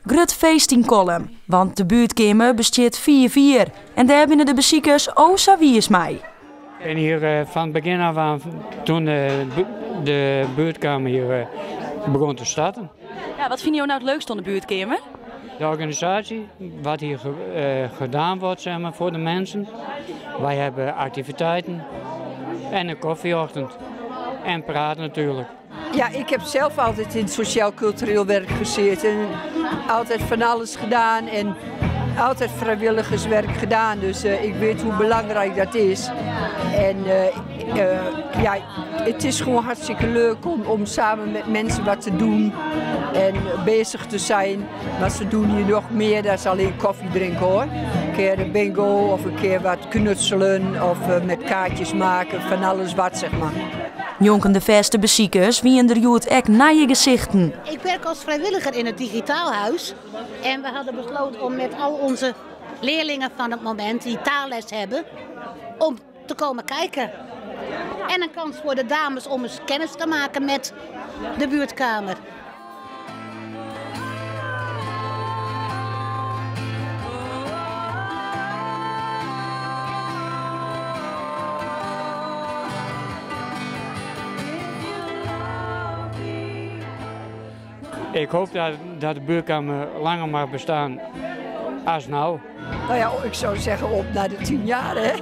Grut feest yn Kollum, want de buertkeamer bestiet fiif jier en dêr binne de besikers o sa wiis mei. Ik bin hier eh, van het begin af aan, toen de, de buurtkamer hier eh, begon te starten. Ja, wat fine jo no it leukste oan de buertkeamer? De organisatie, wat hier eh, gedaan wordt zeg maar, voor de mensen. Wij hebben activiteiten en een koffieochtend. En praten natuurlijk. Ja, ik heb zelf altijd in het sociaal-cultureel werk gezeten. En altijd van alles gedaan en altijd vrijwilligerswerk gedaan. Dus eh, ik weet hoe belangrijk dat is. En eh, eh, ja, het is gewoon hartstikke leuk om, om samen met mensen wat te doen en bezig te zijn. Maar ze doen hier nog meer dan alleen koffie drinken hoor. Een keer een bingo of een keer wat knutselen of met kaartjes maken, van alles wat zeg maar. Njonken de fêste besikers wiene der hjoed ek nije gesichten. Ik werk als vrijwilliger in het Digitaal Huis. En we hadden besloten om met al onze leerlingen van het moment die taalles hebben, om te komen kijken. En een kans voor de dames om eens kennis te maken met de buurtkamer. Ik hoop dat, dat de buurtkamer langer mag bestaan als nou. Nou ja, ik zou zeggen op naar de 10 jaar hè.